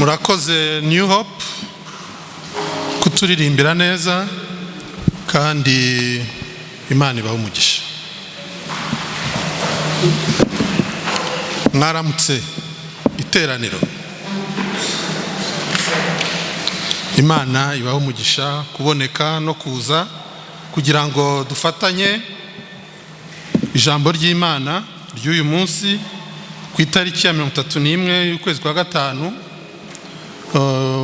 Murakoze New Hope kuturirimbira neza, kandi Imana ibahe umugisha. Mwaramutse iteraniro, Imana ibahe umugisha kuboneka no kuza kugira ngo dufatanye ijambo ry'Imana ry'uyu munsi ku itariki ya 31 y'ukwezi kwa gatanu,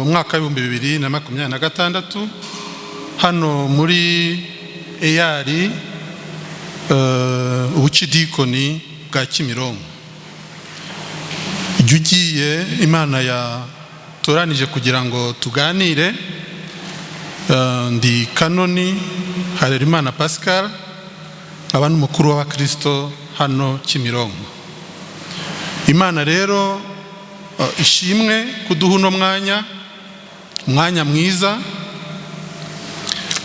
umwaka w'2026, hano muri EAR ubucidikoni bwa Kimironko. Ijya ugiye Imana yatoranije kugira ngo tuganire. Ndi Kanoni Harerimana Pascal, nkaba n'umukuru w'abakristo hano Kimironko. Imana rero ishimwe kuduha uno mwanya, umwanya mwiza.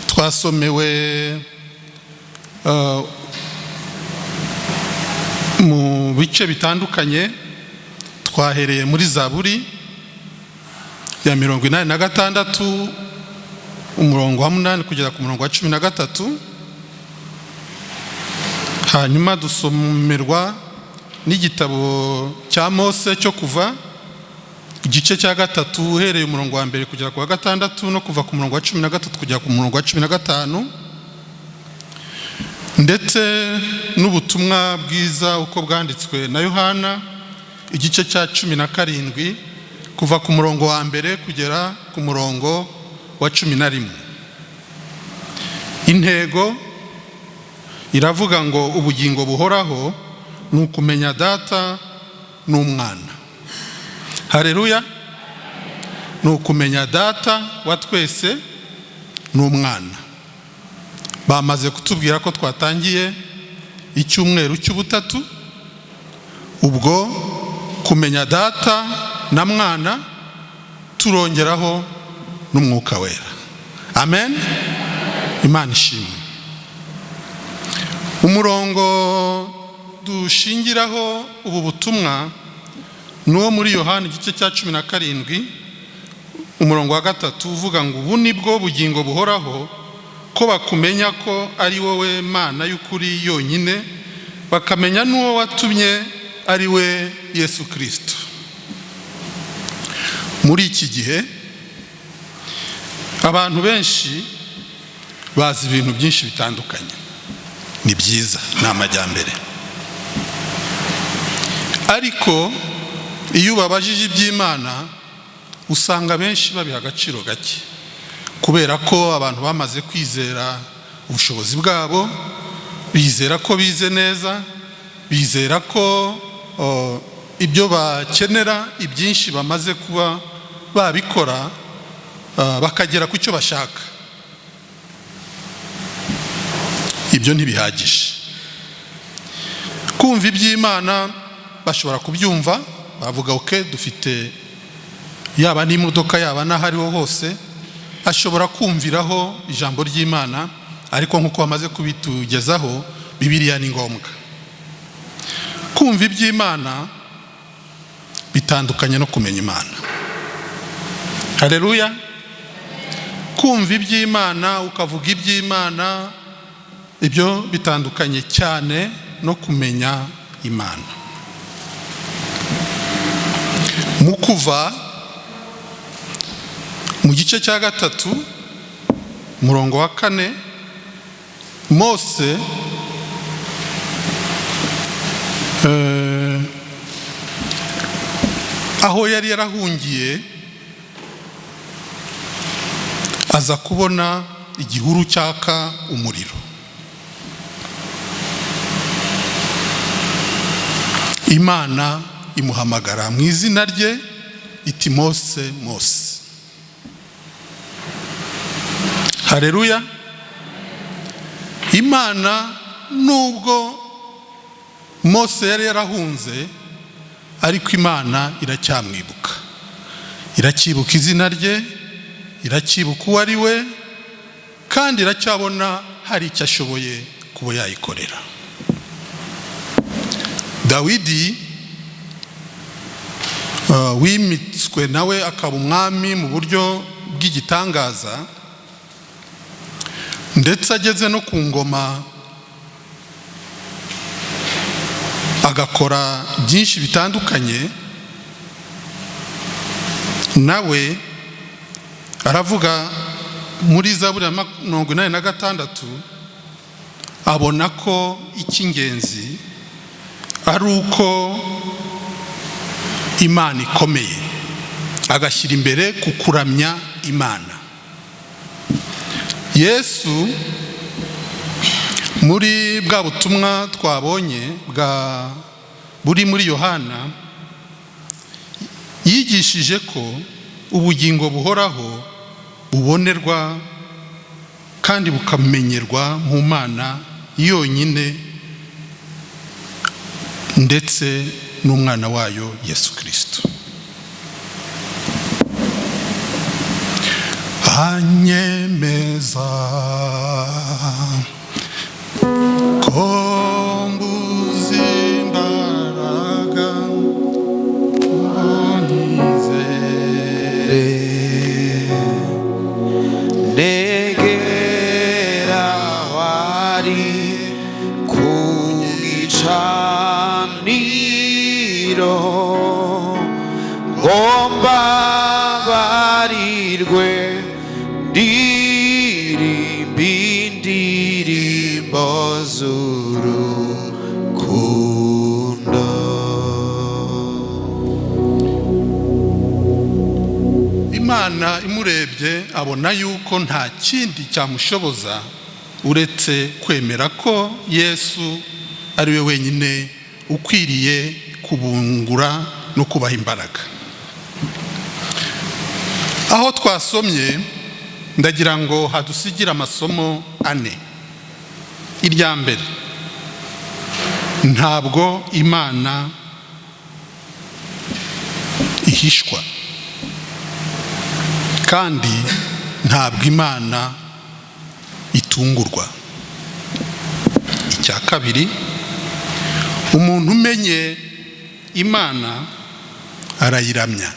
Twasomewe mu bice bitandukanye. Twahereye muri Zaburi ya 86, umurongo wa 8 kugera ku murongo wa 13, hanyuma dusomerwa n'igitabo cya Mose cyo Kuva, igice cya 3, uhereye umurongo wa 1 kugera ku wa 6, no kuva ku murongo wa 13 kugera ku murongo wa 15, ndetse n'ubutumwa bwiza uko bwanditswe na Yohana, igice cya 17, kuva ku murongo wa 1 kugera ku murongo wa 11. Intego iravuga ngo ubugingo buhoraho ni ukumenya Data n'Umwana. Haleluya! Ni ukumenya Data wa twese n'Umwana. Bamaze kutubwira ko twatangiye icyumweru cy'ubutatu, ubwo kumenya Data na Mwana, turongeraho n'Umwuka Wera. Amen. Imana ishimwe. Umurongo dushingiraho ubu butumwa ni uwo muri Yohani, igice cya 17, umurongo wa 3, uvuga ngo ubu ni bwo bugingo buhoraho, ko bakumenya ko ari wowe Mana y'ukuri yonyine, bakamenya n'uwo watumye ari we Yesu Kirisito. Muri iki gihe abantu benshi bazi ibintu byinshi bitandukanye, ni byiza, ni amajyambere, ariko iyo ubabajije iby'Imana usanga benshi babiha agaciro gake, kubera ko abantu bamaze kwizera ubushobozi bwabo, bizera ko bize neza, bizera ko ibyo bakenera ibyinshi bamaze kuba babikora, bakagera ku cyo bashaka. Ibyo ntibihagije. Kumva iby'Imana bashobora kubyumva, bavuga okay, dufite yaba n'imodoka, yaba n'ahariho hose, ashobora kumviraho ijambo ry'Imana, ariko nk'uko bamaze kubitugezaho, Bibiliya ni ngombwa. Kumva iby'Imana bitandukanye no kumenya Imana. Haleluya! Kumva iby'Imana, ukavuga iby'Imana, ibyo bitandukanye cyane no kumenya Imana. Mu Kuva, mu gice cya 3, umurongo wa 4, Mose aho yari yarahungiye aza kubona igihuru cyaka umuriro. Imana imuhamagara mu izina rye iti Mose, Mose. Haleluya! Imana, nubwo Mose yari yarahunze, ariko Imana iracyamwibuka, iracyibuka izina rye, iracyibuka uwo ari we, kandi iracyabona hari icyo ashoboye kuba yayikorera. Dawidi Wimitswe nawe akaba umwami mu buryo bw'igitangaza, ndetse ageze no ku ngoma agakora byinshi bitandukanye, nawe aravuga muri Zaburi ya 86, abona ko icy'ingenzi ari uko Imana ikomeye, agashyira imbere ku kuramya Imana. Yesu muri bwa butumwa twabonye bwa buri muri Yohana, yigishije ko ubugingo buhoraho bubonerwa kandi bukamenyerwa mu Mana yonyine ndetse n'umwana wayo Yesu Kristo. Anyemeza ko mbuze imbaraga ngo nizere. Negera wari ku gicaniro ngo mbabarirwe, ndirimba indirimbo z'urukundo. Imana imurebye abona yuko nta kindi cyamushoboza uretse kwemera ko Yesu ari we wenyine ukwiriye kubungura no kubaha imbaraga. Aho twasomye, ndagira ngo hadusigire amasomo ane. Irya mbere, ntabwo Imana ihishwa, kandi ntabwo Imana itungurwa. Icya kabiri, umuntu umenye Imana arayiramya.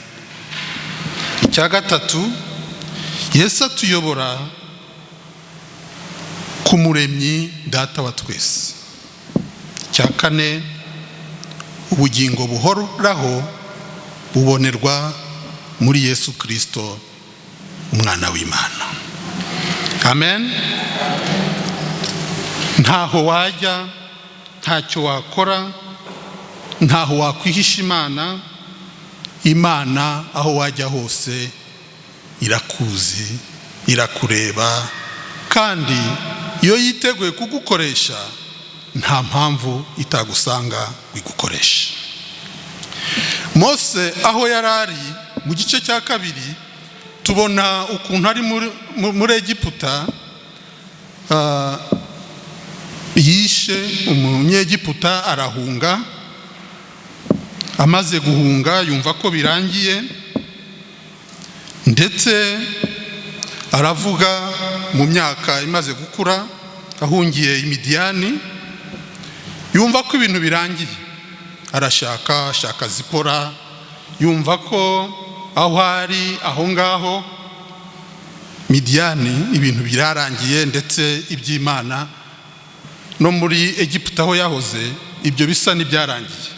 Icya gatatu, Yesu atuyobora ku Muremyi, Data wa twese. Icya kane, ubugingo buhoraho bubonerwa muri Yesu Kirisito, umwana w'Imana. Amen. Ntaho wajya, ntacyo wakora, ntaho wakwihisha Imana. Imana aho wajya hose irakuzi, irakureba, kandi iyo yiteguye kugukoresha nta mpamvu itagusanga ngo igukoreshe. Mose aho yari ari, mu gice cya kabiri tubona ukuntu ari muri Egiputa, yishe Umunyegiputa arahunga. Amaze guhunga yumva ko birangiye, ndetse aravuga mu myaka imaze gukura, ahungiye Imidiyani, yumva ko ibintu birangiye, arashaka ashaka Zipora, yumva ko aho ari aho ngaho Midiyani ibintu birarangiye, ndetse iby'Imana no muri Egiputa aho yahoze ibyo bisa n'ibyarangiye.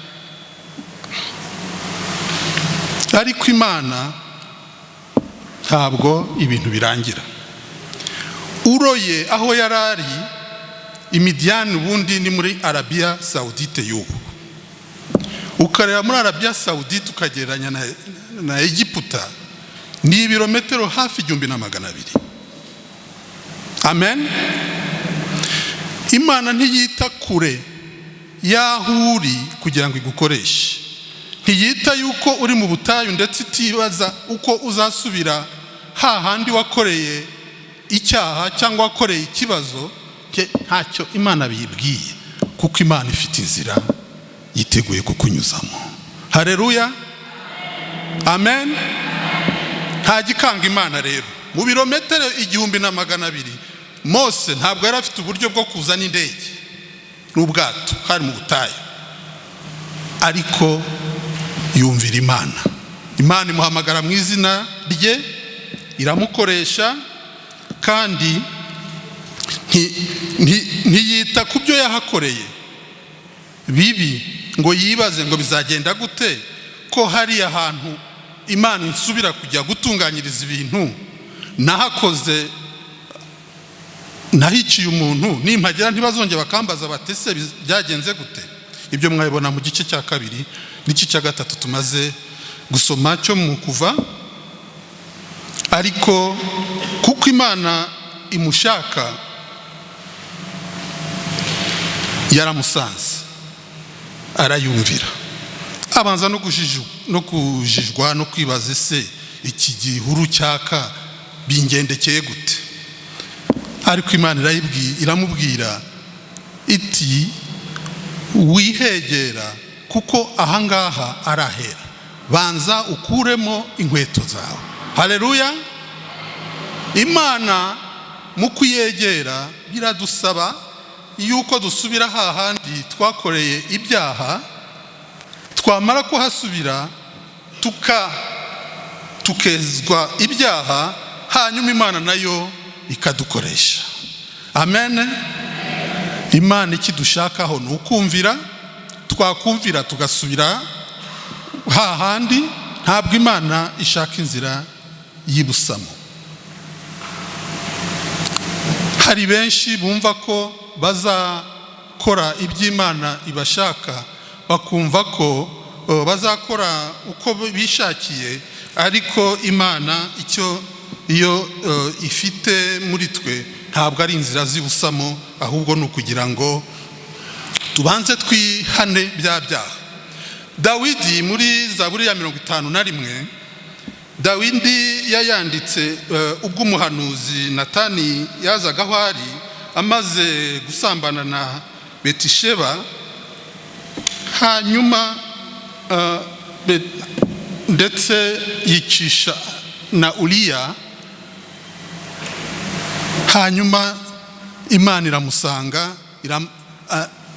Ariko Imana ntabwo ibintu birangira. Uroye aho yari ari Imidiyani, ubundi ni muri Arabiya Sawudite y'ubu, ukareba muri Arabiya Sawudite ukagereranya na Egiputa, ni ibirometero hafi 1200. Amen. Imana ntiyita kure y'aho uri kugira ngo igukoreshe, ntiyita yuko uri mu butayu, ndetse itibaza uko uzasubira hahandi wakoreye icyaha cyangwa wakoreye ikibazo. Ntacyo Imana biyibwiye, kuko Imana ifite inzira yiteguye kukunyuzamo. Hareruya, amen. Nta gikanga Imana rero. Mu birometero 1200, Mose ntabwo yari afite uburyo bwo kuzana indege n'ubwato, hari mu butayu, ariko yumvira Imana. Imana imuhamagara mu izina rye, iramukoresha, kandi ntiyita ku byo yahakoreye bibi ngo yibaze ngo bizagenda gute ko hariya hantu Imana insubira kujya gutunganyiriza ibintu nahakoze, nahiciye umuntu, nimpagera ntibazongera bakambaza bati ese byagenze gute? Ibyo mwabibona mu gice cya kabiri n'igice cya gatatu tumaze gusoma cyo mu Kuva. Ariko kuko Imana imushaka, yaramusanze, arayumvira, abanza no kujijwa no kwibaza: ese iki gihuru cyaka bingendekeye gute? Ariko Imana iramubwira iti: "Wihegera, kuko ahangaha arahera, banza ukuremo inkweto zawe." Haleluya! Imana mu kuyegera biradusaba yuko dusubira hahandi twakoreye ibyaha. Twamara kuhasubira, tukezwa ibyaha, hanyuma Imana nayo ikadukoresha. Amen. Imana ikidushakaho ni ukumvira. Twakumvira, tugasubira hahandi. Ntabwo Imana ishaka inzira y'ibusamo. Hari benshi bumva ko bazakora iby'Imana ibashaka, bakumva ko bazakora uko bishakiye, ariko Imana icyo iyo ifite muri twe ntabwo ari inzira z'ibusamo, ahubwo ni ukugira ngo tubanze twihane bya byaha. Dawidi muri Zaburi ya 51, Dawidi yayanditse ubwo umuhanuzi Natani yazaga aho ari amaze gusambana na Betisheba, hanyuma ndetse yicisha na Uriya. Hanyuma Imana iramusanga,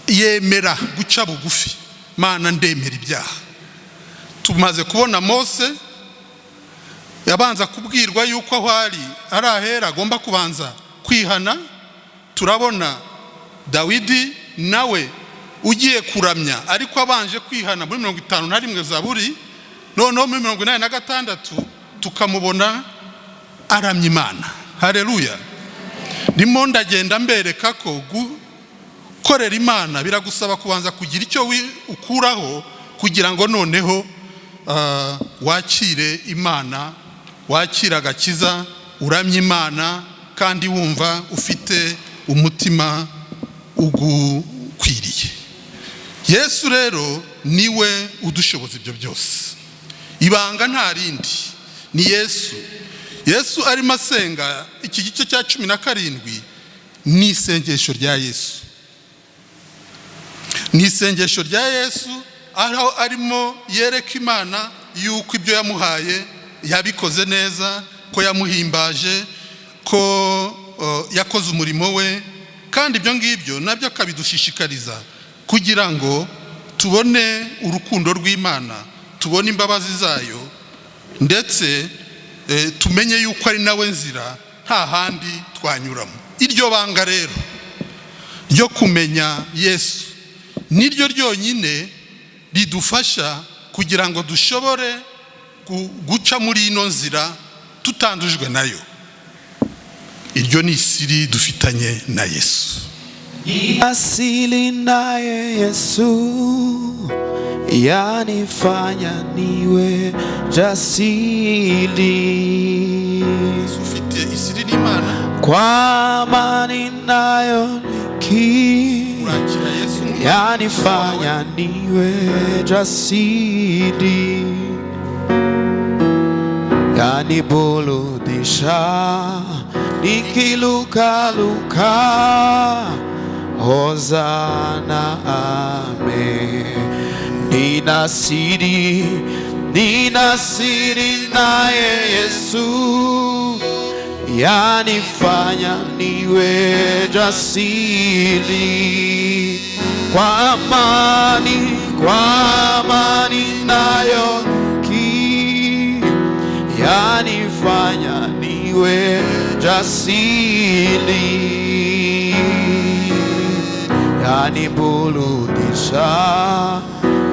yemera guca bugufi: "Mana, ndemera ibyaha." Tumaze kubona Mose yabanza kubwirwa yuko aho ari ari ahera, agomba kubanza kwihana. Turabona Dawidi nawe ugiye kuramya, ariko abanje kwihana muri 51 Zaburi. Noneho muri 86 tukamubona aramya Imana. Hareruya! Ndimo ndagenda mbereka ko gukorera Imana biragusaba kubanza kugira icyo ukuraho kugira ngo noneho wakire Imana, wakire agakiza, uramye Imana kandi wumva ufite umutima ugukwiriye. Yesu rero niwe udushoboza ibyo byose. Ibanga nta rindi, ni Yesu. Yesu arimo asenga. Iki gice cya 17 ni isengesho rya Yesu, ni isengesho rya Yesu aho arimo yereka Imana yuko ibyo yamuhaye yabikoze neza, ko yamuhimbaje, ko yakoze umurimo we, kandi ibyo ngibyo nabyo akabidushishikariza kugira ngo tubone urukundo rw'Imana, tubone imbabazi zayo, ndetse tumenye yuko ari nawe nzira, nta handi twanyuramo. Iryo banga rero ryo kumenya Yesu niryo ryonyine ridufasha kugira ngo dushobore guca muri ino nzira tutandujwe nayo. Iryo ni isiri dufitanye na Yesu. Asili naye Yesu yanifanya niwe jasiri. Yesu, ufite isiri n'Imana, kwa amani nayo niki urakira Yesu nk'Umwami wawe. Yanifanya niwe jasiri, yaniburudisha nikilukaluka. Hosana, amen. Nina siri, nina siri naye Yesu yanifanya niwe jasiri. Kwa amani, kwa amani nayo ki yanifanya niwe jasiri, yaniburudisha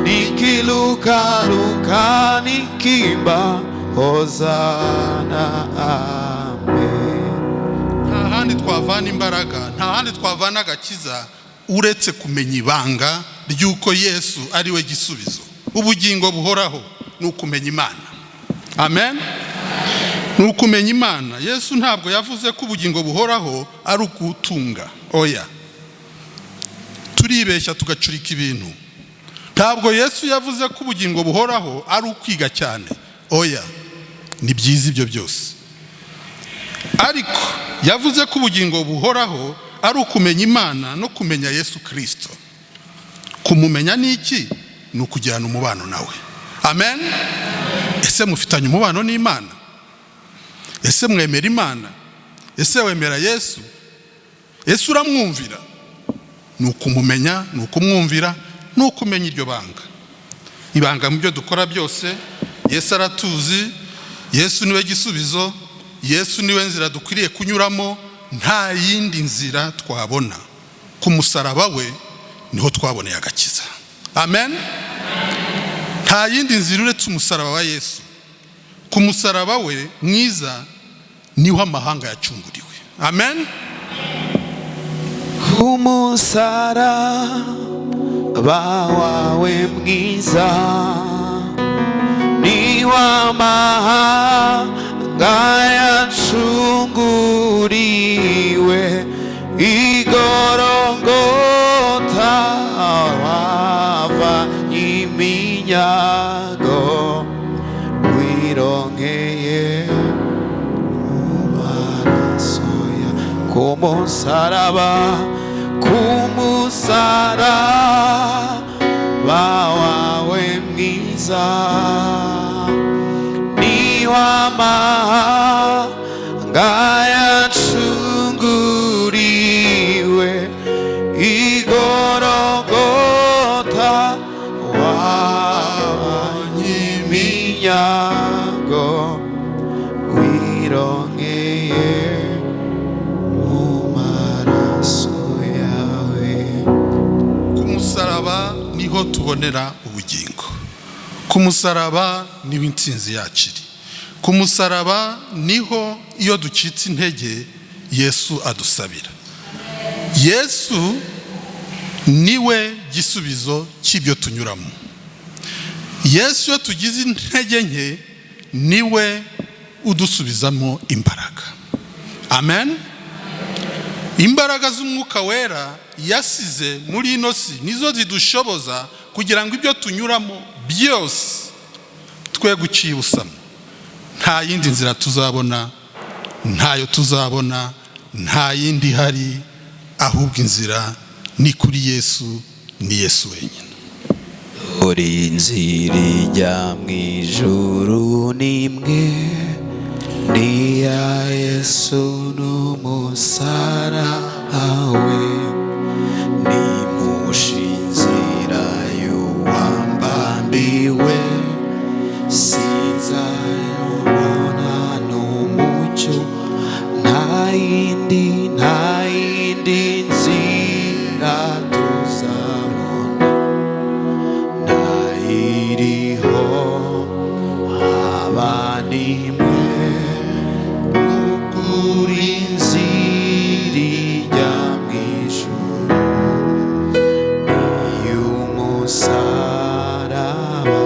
nikilukaluka nikiimba hosana, amen. Nta handi twavana imbaraga, nta handi twavana agakiza, uretse kumenya ibanga ry'uko Yesu ari we gisubizo. Ubugingo buhoraho ni ukumenya Imana. Amen. Ni ukumenya Imana. Yesu ntabwo yavuze ko ubugingo buhoraho ari ukutunga. Oya, turibeshya tugacurika ibintu. Ntabwo Yesu yavuze ko ubugingo buhoraho ari ukwiga cyane. Oya, ni byiza ibyo byose, ariko yavuze ko ubugingo buhoraho ari ukumenya Imana no kumenya Yesu Kirisito. Kumumenya ni iki? Ni ukugirana umubano nawe. Amen. Ese mufitanye umubano n'Imana? Ese mwemera Imana? Ese wemera Yesu? Ese uramwumvira? Ni ukumumenya, ni ukumwumvira, ni ukumenya iryo banga. Ibanga mu byo dukora byose, Yesu aratuzi. Yesu niwe gisubizo, Yesu niwe nzira dukwiriye kunyuramo. Nta yindi nzira twabona. Ku musaraba we niho twaboneye agakiza. Amen. Nta yindi nzira uretse umusaraba wa Yesu. Ku musaraba we mwiza niho amahanga yacunguriwe. Amen. Ku musaraba wawe mwiza ni w'amahanga yacunguriwe, i Gorogota wava iminyago wironkeye mu maraso ya ku musaraba, ku musaraba wawe mwiza ni w'amahanga yacunguriwe, i Gorogota wabanye iminyago wironkeye mu maraso yawe. Ku musaraba niho tubonera ubugingo. Ku musaraba niho intsinzi yacu iri. Ku musaraba niho iyo ducitse intege Yesu adusabira. Yesu niwe gisubizo cy'ibyo tunyuramo. Yesu, iyo tugize intege nke, niwe udusubizamo imbaraga. Amen. Imbaraga z'Umwuka Wera yasize muri ino si nizo zidushoboza kugira ngo ibyo tunyuramo byose twe gucibusamo. Nta yindi nzira tuzabona, ntayo tuzabona, nta yindi ihari. Ahubwo inzira ni kuri Yesu, ni Yesu wenyine. Uri inzira ijya mu ijuru nimwe, ni iya Yesu n'umusaraba we, nimusha inzira y'uwambambiwe, sinzayobona n'umucyo. Nta yindi, nta yindi nzira tuzabona, ntayiriho haba n'imwe, n'ukuri inzira ijya mu ijuru ni iy'umusaraba.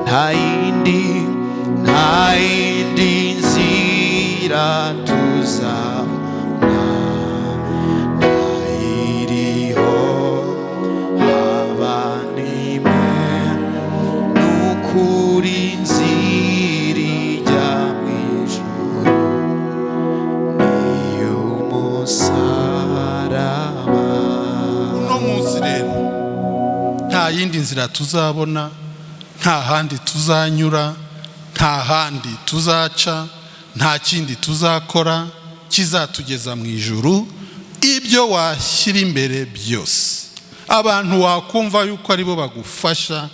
Nta yindi, nta yindi nzira tuzabona, ntayiriho haba n'imwe, n'ukuri inzira ijya mu ijuru ni iy'umusaraba. Uno munsi rero nta yindi nzira tuzabona, nta handi tuzanyura, nta handi tuzaca, nta kindi tuzakora kizatugeza mu ijuru. Ibyo washyira imbere byose, abantu wakumva yuko aribo bagufasha,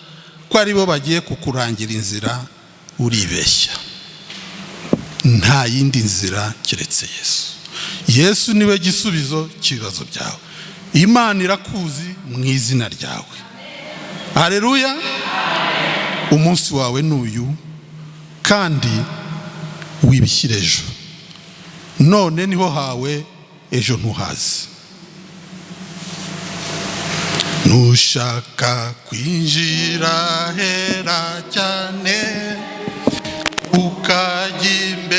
ko aribo bagiye kukurangira inzira, uribeshya. Nta yindi nzira keretse Yesu. Yesu niwe gisubizo cy'ibibazo byawe. Imana irakuzi mu izina ryawe. Hareruya! Umunsi wawe ni uyu, kandi wibishyire ejo. None niho hawe, ejo ntuhazi. Nushaka kwinjira hera cyane, ukajya imbere.